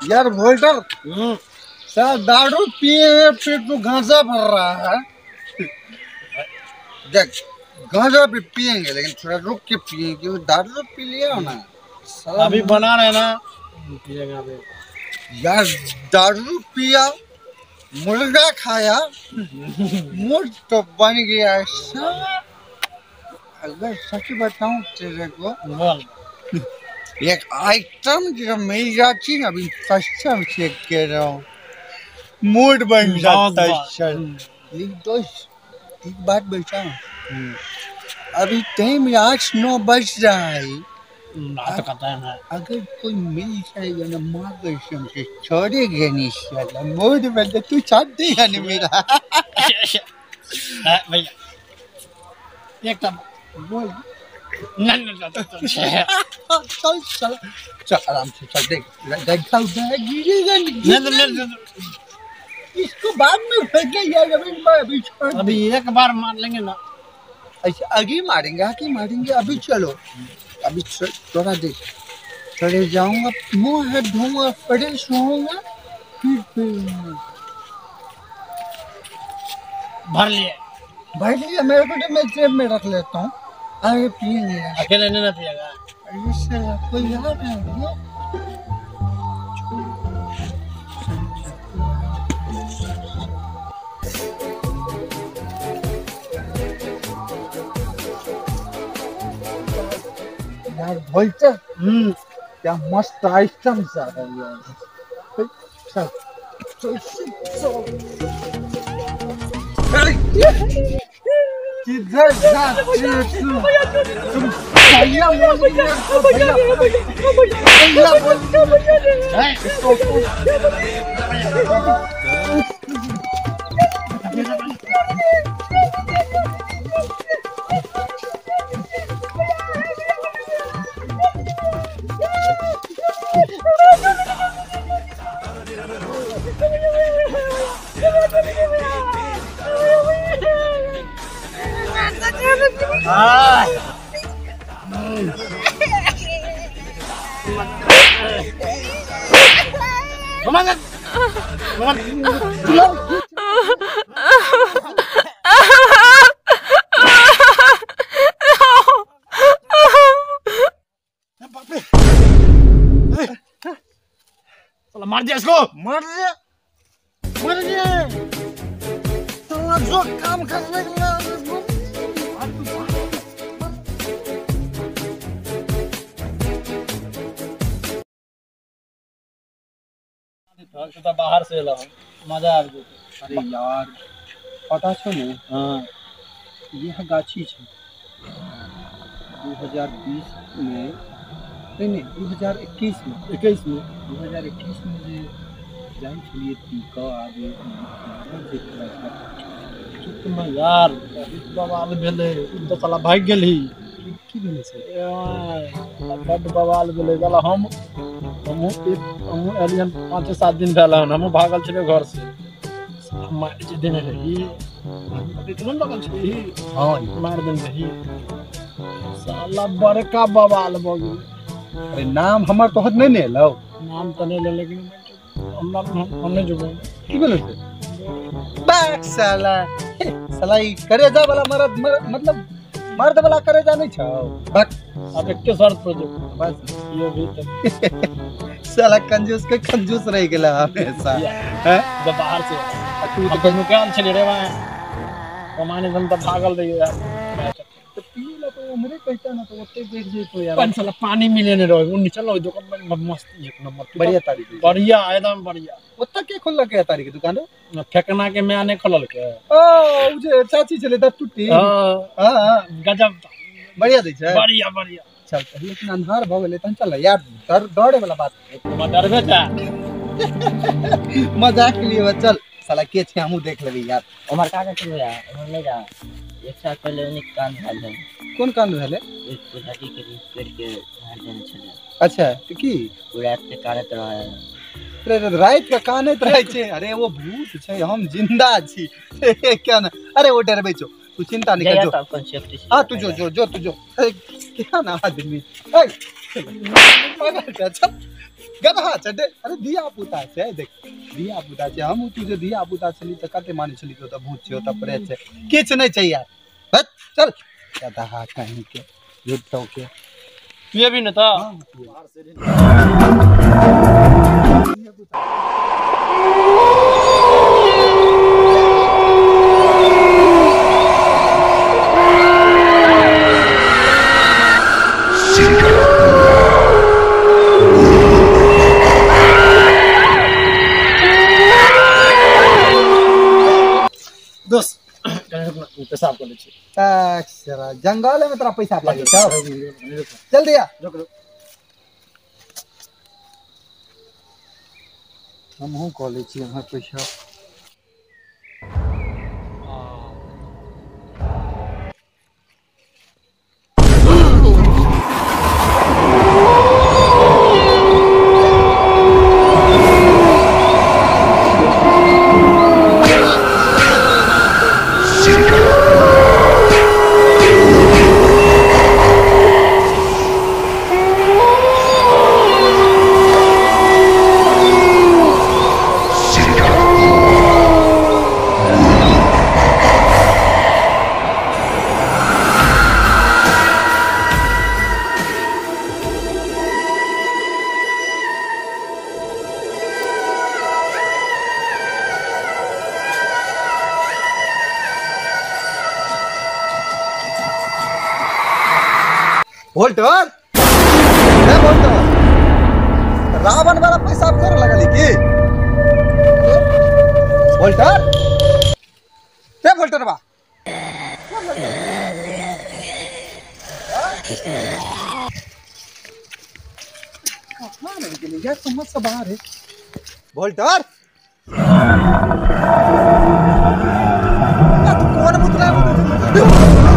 यार वोल्टर साला दारू पिए पेट में गांजा भर रहा है। देख गांजा भी पियेंगे लेकिन थोड़ा रुक के पियेंगे, वो दारू पी लिया हो ना साला। अभी बना रहे ना पिएगा अभी। यार दारू पिया, मुर्गा खाया, मूड तो बन गया है। अगर सच बताऊं तेरे को एक आइटम जो मिल जाती है अभी कसम से कह रहा हूँ मूड बन जाता है सर। दोस्त एक बात बताऊं, अभी टाइम 8-9 बज रहा है, रात का टाइम है, अगर कोई मिल जाएगा ना माँ कसम से छोड़ेगा नहीं साला, मूड बन जाए। तू साथ देगा नहीं मेरा भैया एक बोल नहीं नहीं चल चल चल आराम से चल। देख देखा गिरेगा नहीं इसको बाद में फेंके यार। अभी अभी अभी एक बार मार लेंगे ना, ऐसे आगे मारेंगे आगे मारेंगे। अभी चलो अभी थोड़ा देख चले जाऊंगा, मुँह हाथ धोऊंगा, फ्रेश होऊंगा, फिर भर लिए भर लिया। मेरे को तो मैं जेब में रख लेता हूँ। अरे पिएंगे अकेले नहीं ना पिएगा। अरे साला कोई यार है वो। यार बोलते क्या मस्त आइटम सा है यार। चल चल चल किधर जा तुम भैया भैया मार दिया इसको, मार दिया, मार दिया। जो काम करने के तो बाहर से ला मजा आ गया। अरे यार पता छो ने, हाँ यह गाछी छे 2020 में, नहीं नहीं 2021 में, 21 में 2021 में जे जाइ छलिए पी क आगे चुप में यार बवाल भेलै, तो साला भागि गेलही। की भेलै से बड्ड बवाल भेलै। साला हम हमहूँ एलियन 5-7 दिन भेल हन, हमहूँ भागल छलियै घर से। मारि जे देने रही लगल छली, हाँ मारि देने रही साला, बड़का बवाल भऽ गेलै। अरे नाम हमर तोहर नहीं ने एलौ? नाम तऽ नहि एलै, लेकिन हमरा हम नहि जेबै। की भेलै से? बाक साला साला ई करेजा वाला मर्द, मतलब मर्द वाला करेजा नहीं छौ। बाक अब एके शर्त पर जेबै बस ये भी तऽ साला कंजूस के कंजूस रह गेला हमेशा। हैं जब बाहर से तू तो नुकायल छलियै रे वहाँ कमाने हम तऽ भागल रहियै यार। तो पी ला तो उमरे कहता ना तो ओते बैठ जेतो यार। पानी साला पानी मिले नहीं रहे, उन चलो दुकान में मस्त एक नंबर बढ़िया तारीख, बढ़िया एकदम बढ़िया। ओत्ता के खोललक है तारीख के दुकान? फेकना के माय नहीं खोललक है। ओ उ जे चाची छले त टूटी। हां हां गजब बढ़िया दै छै, बढ़िया बढ़िया। चल लेकिन अन्हार भ गेलै तहन चल यार, डर डरे वाला बात तुम डरबे का मजाक के लिए। चल साला के छै हमहू देख लेबै यार। उमर का के यार उमर नहीं जा, एक साल पहले उन्हें कान भेल। कोन कान भेलै? एक लड़की के पेट के मार देने छलै। अच्छा तो की ओ रात के कानत रहे, अरे रात के कानत रहे छै। अरे वो भूत छै, हम जिंदा छी क्या ना। अरे वो डरबै छौ तू, चिंता नहीं कर जो। हाँ तू जो जो जो तू जो। अरे क्या ना आदमी, पागल छै। अच्छा गदहा चटे। अरे धिया पुता छै, देख धिया पुता छै, हम तू जे धिया पुता छली तऽ कते मानै छली तऽ भूत छै ओतऽ प्रेत छै, किछु नहि छै यार। हट चल गदहा कहीं के झूठो के। तू भी न तऽ दोस्त पेशाब कर ले छी। जंगल में तोरा पैसा लागे छौ, चल दिया हमहूँ कऽ लै छी अहाँ पैसा। वोल्टर, ए वोल्टर, रावण वाला पैसा कर लगली की? वोल्टर, ए वोल्टर बा, कहाँ रह गेली यार, समझ से बाहर है। वोल्टर, तू कौन मुतला?